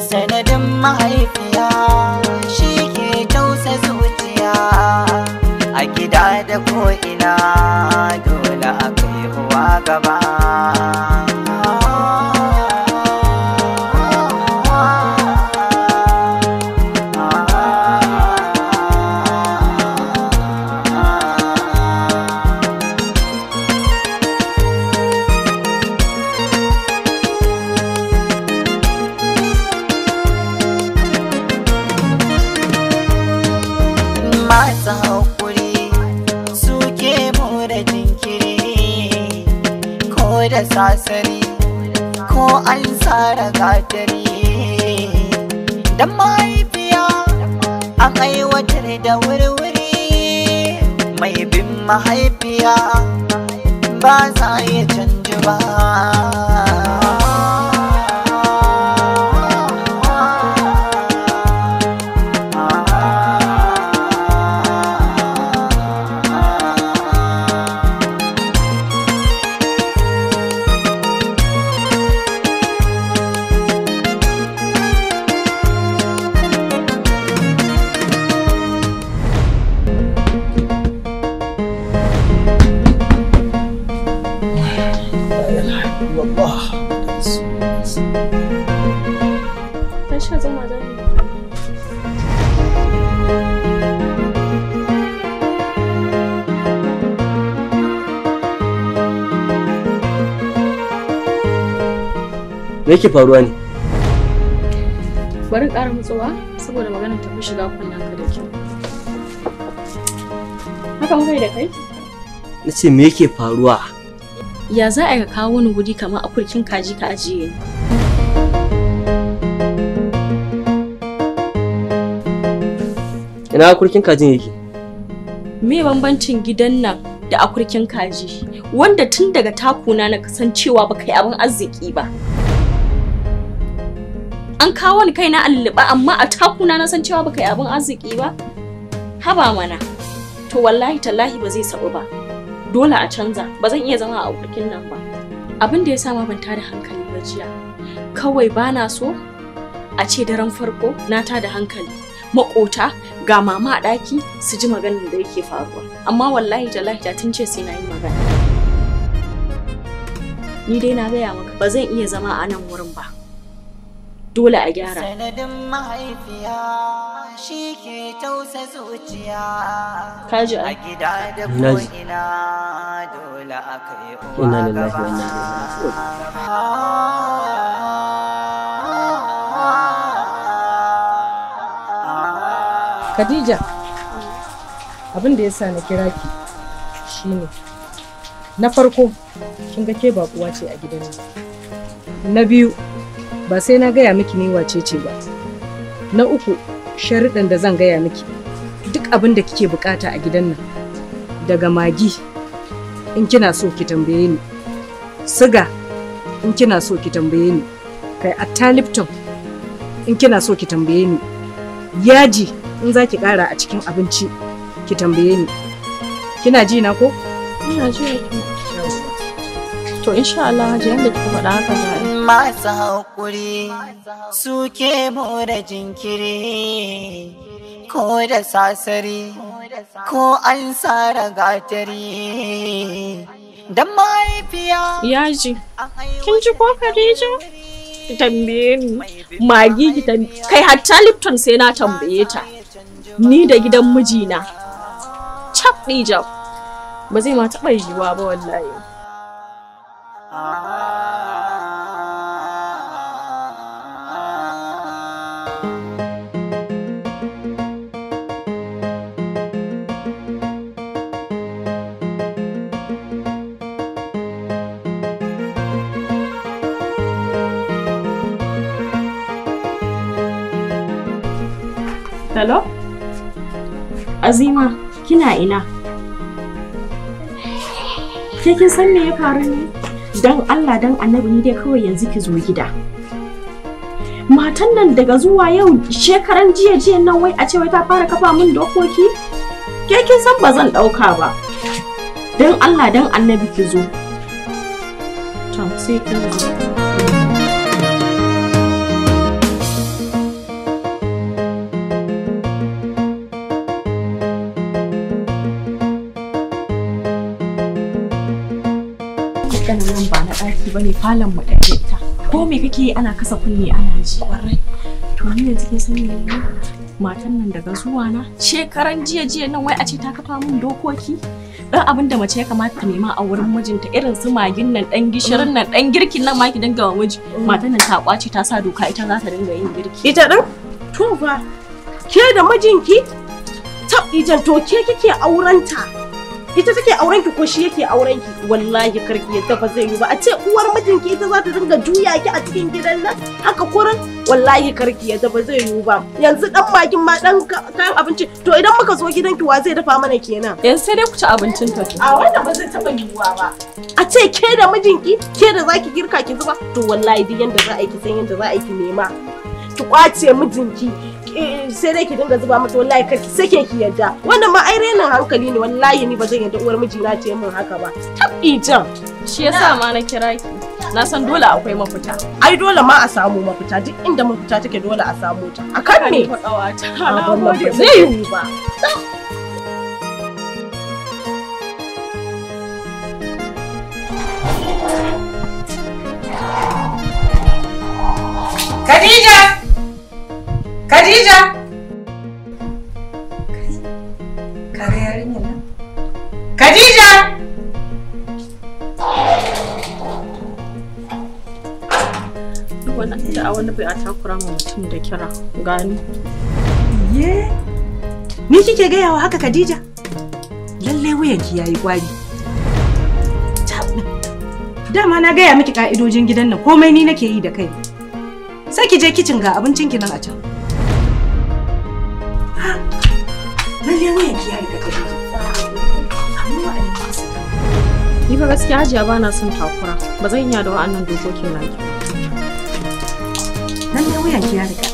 Sanadin mahaifiya shi ke tausa zuciya a gida da ko'ina dole a kai uwa gaba. Masu haƙuri suke more jinkiri ko da sasari ko an tsara gatari da mahaifiya an aiwatar da wurwuri mai bin mahaifiya ba za ya canji ba. Me yake faruwa ne? Bari in ƙara matsowa saboda maganar ta fi shiga kunnenka da kyau. Haka muka yi da kai? Na ce me yake faruwa? Ya za a yi ka kawo ni guri kamar akurkin kaji ka ajiye ni? Ina akurkin kajin yake? Me bambancin gidan nan da akurkin kaji? Wanda tun daga takuna na kasancewa ba kai abin arziki ba. An kawo ni kaina a lulluɓe amma a takuna na san cewa baka yi abin arziki ba. Haba mana. To wallahi tallahi ba zai sabu ba. Dole a canza. Ba zan iya zama a akurkin nan ba. Abin da ya sa ma ban tada hankali ba jiya. Kawai bana so a ce daren farko na tada hankali. Maƙota ga mama a ɗaki su ji maganar da yake faruwa. Amma wallahi tallahi ta tun ce sai na yi magana. Ni dai na gaya maka ba zan iya zama a nan wurin ba. Dole a gyara. Sanadin mahaifiya shi ke tausa zuciya Kaji a ai. gida da Na ji. ko'ina dole a kai uwa Inna lillahi wa gaba. inna ilaihi raji'un. Khadija, abin da ya sa na kira ki shine na farko kin ga ke bakuwa ce a gidan nan. Na biyu ba sai na gaya miki ni wace ce ba. Na uku sharuɗan da zan gaya miki duk abin da kike bukata a gidan nan daga magi in kina so ki tambaye ni, siga in kina so ki tambaye ni, kai atta Lipton in kina so ki tambaye ni, yaji in za ki ƙara a cikin abinci ki tambaye ni. Kina ji na ko? Ina ji. To insha Allah Hajiya yanda kika faɗa haka za a yi. Masu haƙuri suke more jinkiri ko da sasari ko an tsara gatari da mahaifiya Yaji. an Kin ji ko Khadija? Ki tambaye ni. Magi ki tambaye kai hatta Lipton sai na tambaye ta. Ni da gidan mijina. Cap ɗijab. Ba zai ma taɓa yiwuwa ba wallahi. Hello? Azima, kina ina? Ke kin san me ya faru ne? Dan Allah dan Annabi ni dai kawai yanzu ki zo gida. Matan nan daga zuwa yau shekaran jiya jiya nan wai a ce wai ta fara kafa min dokoki? Ke kin san ba zan ɗauka ba. Dan Allah dan Annabi ki zo. To sai kin zo. Nan ba na ɗaki bane, falon mu ɗaya ita. Ko me kake yi ana kasa kunne ana ji. Kwarai. To ni yanzu kin san me ne? Matan nan daga zuwa na shekaran jiya jiya nan wai a ce ta kafa min dokoki. Dan abin da mace ya kamata ta nema a wurin mijinta irin su magin nan, dan gishirin nan, dan girkin nan ma ki dinga wa miji. Matan nan ta kwace ta sa doka ita za ta dinga yin girki. Ita din? To fa ke da mijinki? Tab ijan, to ke kike aurenta? Ita take auren ki ko shi yake auren ki? Wallahi karki yadda, ba zai yi ba. A ce uwar mijinki ita za ta dinga juya ki a cikin gidan nan haka kurin? Wallahi karki yadda, ba zai yi ba. Yanzu dan magin ma, dan kayan abinci, to idan muka zo gidanki wa zai dafa mana kenan? Yanzu sai dai ku ci abincin ta. A wannan ba zai taba yiwuwa ba. A ce ke da mijinki, ke da zaki girka ki zuba? To wallahi duk yanda za a yi, ki san yanda za a yi ki nema ki kwace mijinki, sai dai ki dinga zuba mata. Wallahi kar ki sake ki yadda, wannan ma ai renin hankali ne. Wallahi ni ba zan yadda uwar mijina ce min haka ba. Tab ijan. Shi yasa ma na kira ki. Na san dole akwai mafita. Ai dole ma a samu mafita, duk inda mafita take dole a samu ta. Akan me? Na gode. Zai yiwu ba. Khadija! Khadija! Kai, ka ga yarinyar nan? Khadija! Duk wani da wani bai a takura ma mutum da kira gani. Ye? Ni kike gaya wa haka, Khadija? Lalle wuyanki yayi kwari. Dama na gaya miki ka'idojin gidan nan, komai ni nake yi da kai. Sai ki je kicin, ga abincin ki nan a can. Ha! Lalle wuyanki ya riga, Khadija. Amma wa alaikum salam. Ni fa gaskiya Hajiya ba na son takura. Ba zan iya da wa'annan dokokin naki ba. Lalle wuyanki ya riga.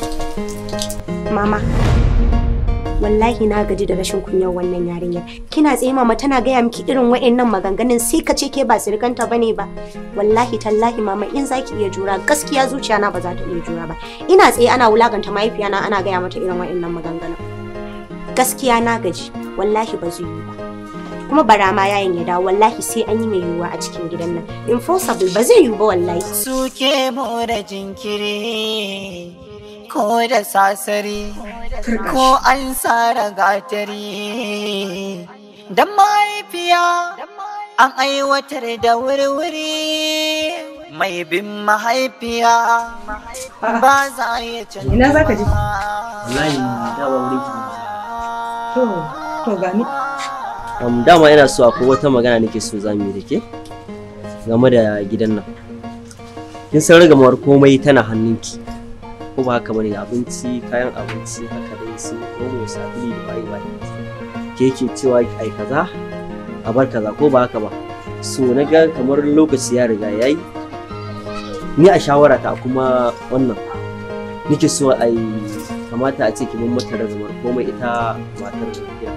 Mama, wallahi na gaji da rashin kunyar wannan yarinyar. Kina tsaye mama tana gaya miki irin wa'annan maganganun, sai ka ce ke ba sirikanta bane ba. Wallahi tallahi mama, in zaki iya jura, gaskiya zuciya na ba za ta iya jura ba. Ina tsaye ana wulakanta mahaifiyana, ana gaya mata irin wa'annan maganganun. Gaskiya na gaji, wallahi ba zai yi ba. Kuma bara ma yayin ya dawo, wallahi sai an yi mai yiwuwa a cikin gidan nan. Impossible, ba zai yiwu ba wallahi. Suke more jinkiri ko da sasari ko an sara gatari, dan mahaifiya an aiwatar da wuri-wuri, mai bin mahaifiya ba za ya canza. Ina za ka je? Wallahi dama wurin ki ne. To, gani. Dama ina so, akwai wata magana nake so za mu yi da ke game da gidan nan. Kin san ragamar komai tana hannunki. Ko ba haka bane? Abinci, kayan abinci haka dai, su omo, sabulu da waye waye. Ke ke cewa ai kaza, a bar kaza, ko ba haka ba? So na ga kamar lokaci ya riga yayi. Ni a shawara ta kuma wannan nake so ai kamata a ce ki mun mata ragamar komai, ita matar gida.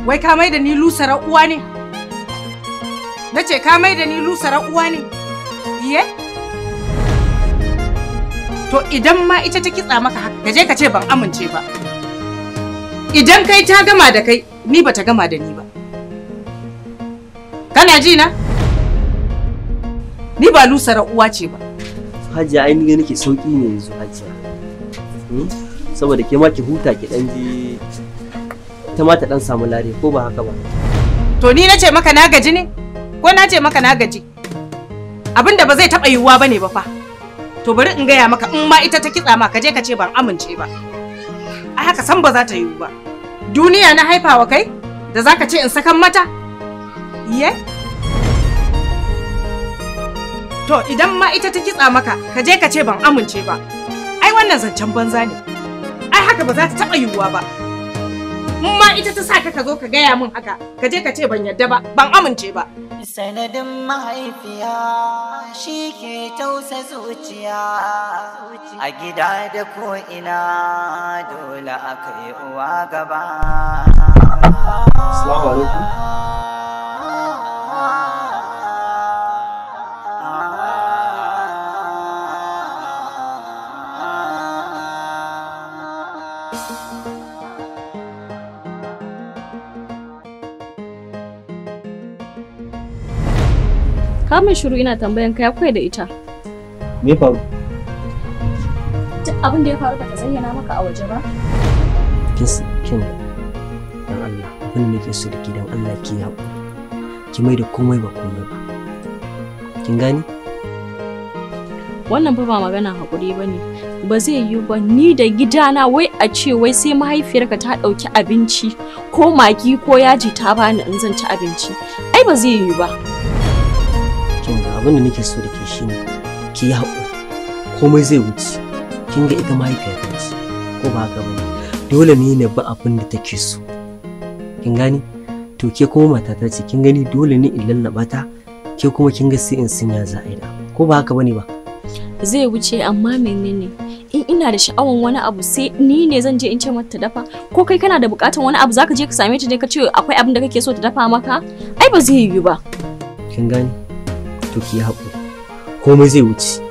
Wai ka mai da ni lusarar uwa ne? Na ce ka mai da ni lusarar uwa ne? Iye? To idan ma ita ta kitsa maka haka, ka je ka ce ban amince ba. Idan kai ta gama da kai, ni ba ta gama da ni ba. Kana ji na? Ni ba lusarar uwa ce ba. Hajiya, ai ni nake sauki ne yanzu, Hajiya. Saboda ke ma ki huta, ki dan ji ta ma ta dan samu lare, ko ba haka ba? To ni na ce maka na gaji ne? Ko na ce maka na gaji? Abinda ba zai taɓa yiwuwa bane ba fa. To bari in gaya maka, in ma ita ta kitsa ma, ka je ka ce ban amince ba. Ai haka san ba za ta yiwu ba. Duniya na haifawa kai da zaka ce in sakan mata? Iye? To idan ma ita ta kitsa maka, ka je ka ce ban amince ba. Ai wannan zancen banza ne. Ai haka ba za ta taɓa yiwuwa ba. In ma ita ta sa ka zo ka gaya min haka, ka je ka ce ban yadda ba, ban amince ba. Sanadin mahaifiya shi ke tausa zuciya a gida da ko'ina dole aka yi uwa gaba. Assalamu alaikum. Kamun shiru ina tambayan ka ya kai da ita. Me faru? Duk abin da ya faru bata zayyana maka a waje ba. Kin dan Allah, abin da nake so da ke dan Allah ki haƙuri. Ki mai da komai ba komai ba. Kin gane? Wannan fa ba magana haƙuri ba ne. Ba zai yiwu ba ni da gidana wai a ce wai sai mahaifiyarka ta ɗauki abinci ko magi ko yaji ta bani in zan ci abinci. Ai ba zai yiwu ba. Kin ga abin da nake so da ke shine ki yi haƙuri, komai zai wuce. Kin ga ita mahaifiyata ce, ko ba haka bane? Dole ne na bi abin da take so. Kin gane? To ke kuma matata ce, kin gani dole ne in lallaba ta, ke kuma kin ga sai in sanya za a yi da, ko ba haka bane ba? Zai wuce amma menene? In ina da sha'awan wani abu sai ni ne zan je in ce mata ta dafa, ko kai kana da buƙatan wani abu zaka je ka same ta ne ka ce akwai abin da kake so ta dafa maka? Ai ba zai yiwu ba. Kin gane? To ki yi haƙuri, komai zai wuce.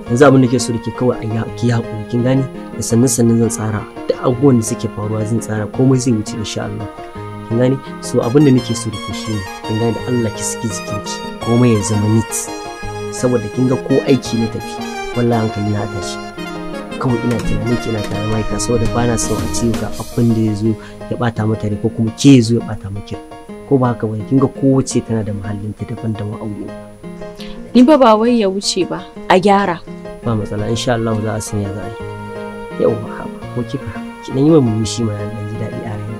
Yanzu abin da ke so da ke kawai ki yi haƙuri, kin gane? Da sannan sannan zan tsara duk abubuwan da suke faruwa, zan tsara komai zai wuce insha Allah. Kin gane? So abin da nake so da ke shine, kin gane, da Allah ki saki jikinki, komai ya zama neat. Saboda kin ga ko aiki na tafi wallahi hankali na tashi, kawai ina tunanin ki ina tare mahaifiya, saboda bana son a ce ga abin da ya zo ya bata mata rai ko kuma ke ya zo ya bata maki rai, ko ba haka bane? Kin ga kowace tana da muhallinta daban-daban aure. Ni ba ba wai ya wuce ba, a gyara. Ba matsala insha Allah za a sanya za a yi. Yauwa haba ko kika ki dan yi min murmushi ma dan ji daɗi a raina.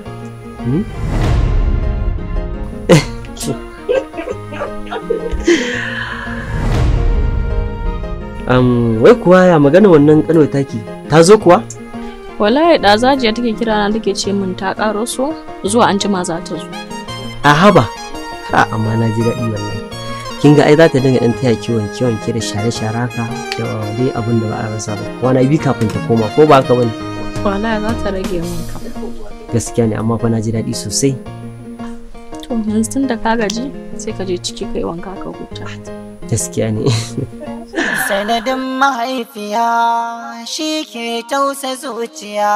Wai kuwa ya magana wannan kano taki ta zo kuwa? Wallahi da zajiya take kira na take ce min ta karo so zuwa an jima za ta zo. A haba ka, amma na ji daɗi wallahi. Kin ga ai za ta dinga dan taya ki wanke wanke da share share haka da dai abin da ba a rasa ba. Kwana biyu kafin ta koma, ko ba haka bane? Wallahi za ta rage min ka. Gaskiya ne, amma fa na ji daɗi sosai. To yanzu tun da ka gaji sai ka je ciki kai wanka ka huta. Gaskiya ne. Sanadin mahaifiya shi ke tausa zuciya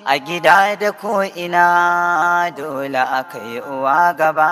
a gida da ko'ina dole aka yi uwa gaba.